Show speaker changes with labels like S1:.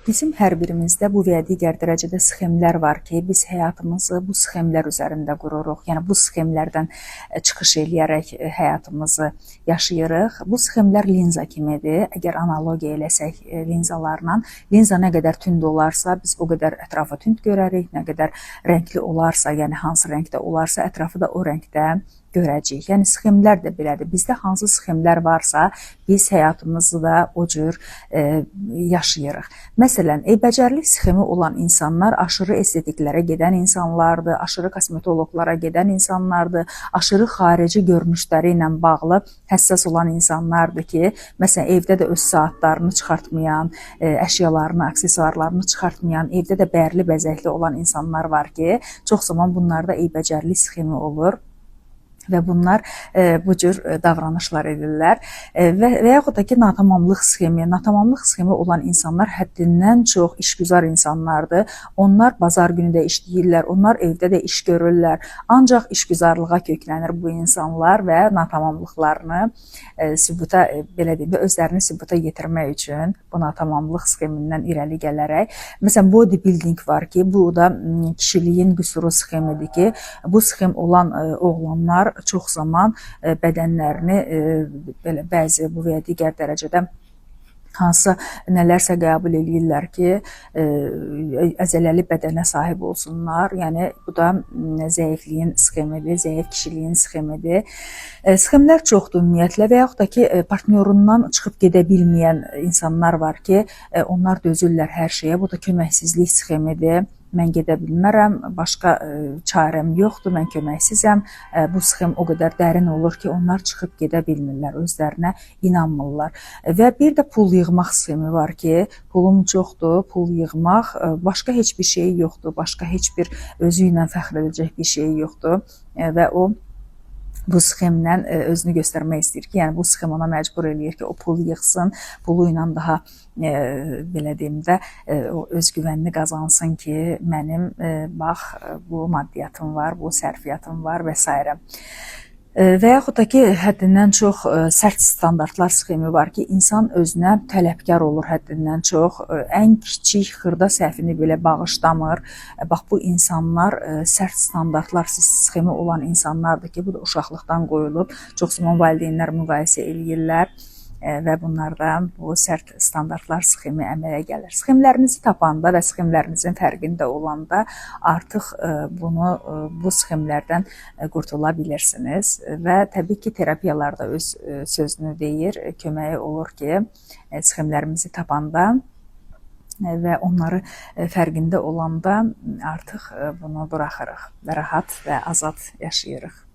S1: Bizim hər birimizdə bu və ya digər dərəcədə sxemlər var ki, biz həyatımızı bu sxemlər üzərində qururuq. Yəni bu sxemlərdən çıxış eləyərək həyatımızı yaşayırıq. Bu sxemlər linza kimidir. Əgər analogiya eləsək linzalarla, linza nə qədər tünd olarsa, biz o qədər ətrafı tünd görərik, nə qədər rəngli olarsa, yəni hansı rəngdə olarsa, ətrafı da o rəngdə görəcəyik. Yəni sxemlər də belədir. Bizdə hansı sxemlər varsa, biz həyatımızı da o cür yaşayırıq. Məsələn, eybəcərlik sxemi olan insanlar aşırı estetiklərə gedən insanlardır, aşırı kosmetoloqlara gedən insanlardır, aşırı xarici görünüşləri ilə bağlı həssas olan insanlardır ki, məsələn, evdə də öz saatlarını çıxartmayan, əşyalarını, aksesuarlarını çıxartmayan, evdə də bərli bəzəkli olan insanlar var ki, çox zaman bunlarda eybəcərlik sxemi olur və bunlar bu cür davranışlar edirlər. Və yaxud da ki, natamamlıq sxemi, natamamlıq sxemi olan insanlar həddindən çox işgüzar insanlardır. Onlar bazar günü də işləyirlər, onlar evdə də iş görürlər. Ancaq işgüzarlığa köklənir bu insanlar və natamamlıqlarını sübuta, belə deyim də, özlərini sübuta yetirmək üçün bu natamamlıq sxemindən irəli gələrək, məsələn, bodybuilding var ki, bu da kişiliyin qüsuru sxemidir ki, bu sxem olan oğlanlar çox zaman bədənlərini belə bəzi bu və ya digər dərəcədə hansısa nələrsə qəbul eləyirlər ki, əzələli bədənə sahib olsunlar. Yəni bu da zəifliyin sxemidir, zəif kişiliyin sxemidir. Sxemlər çoxdur ümumiyyətlə və yaxud da ki, partnyorundan çıxıb gedə bilməyən insanlar var ki, onlar dözürlər hər şeyə. Bu da köməksizlik sxemidir. Mən gedə bilmərəm, başqa çarəm yoxdur, mən köməksizəm. Bu sxem o qədər dərin olur ki, onlar çıxıb gedə bilmirlər, özlərinə inanmırlar. Və bir də pul yığmaq sxemi var ki, pulum çoxdur, pul yığmaq, başqa heç bir şeyi yoxdur, başqa heç bir özü ilə fəxr edəcək bir şeyi yoxdur və o bu sxemlə özünü göstərmək istəyir ki, yəni bu sxem ona məcbur eləyir ki, o pul yığsın, pulu ilə daha belə deyim də, o özgüvənini qazansın ki, mənim bax bu maddiyyatım var, bu sərfiyyatım var və s. Və yaxud da ki, həddindən çox sərt standartlar sxemi var ki, insan özünə tələbkar olur həddindən çox, ən kiçik xırda səhvini belə bağışlamır. Bax bu insanlar sərt standartlar sxemi olan insanlardır ki, bu da uşaqlıqdan qoyulub. Çox zaman valideynlər müqayisə eləyirlər və bunlardan bu sərt standartlar sxemi əmələ gəlir. Sxemlərinizi tapanda və sxemlərinizin fərqində olanda artıq bu sxemlərdən qurtula bilirsiniz və təbii ki, terapiyalar da öz sözünü deyir, köməyi olur ki, sxemlərimizi tapanda və onları fərqində olanda artıq bunu buraxırıq və rahat və azad yaşayırıq.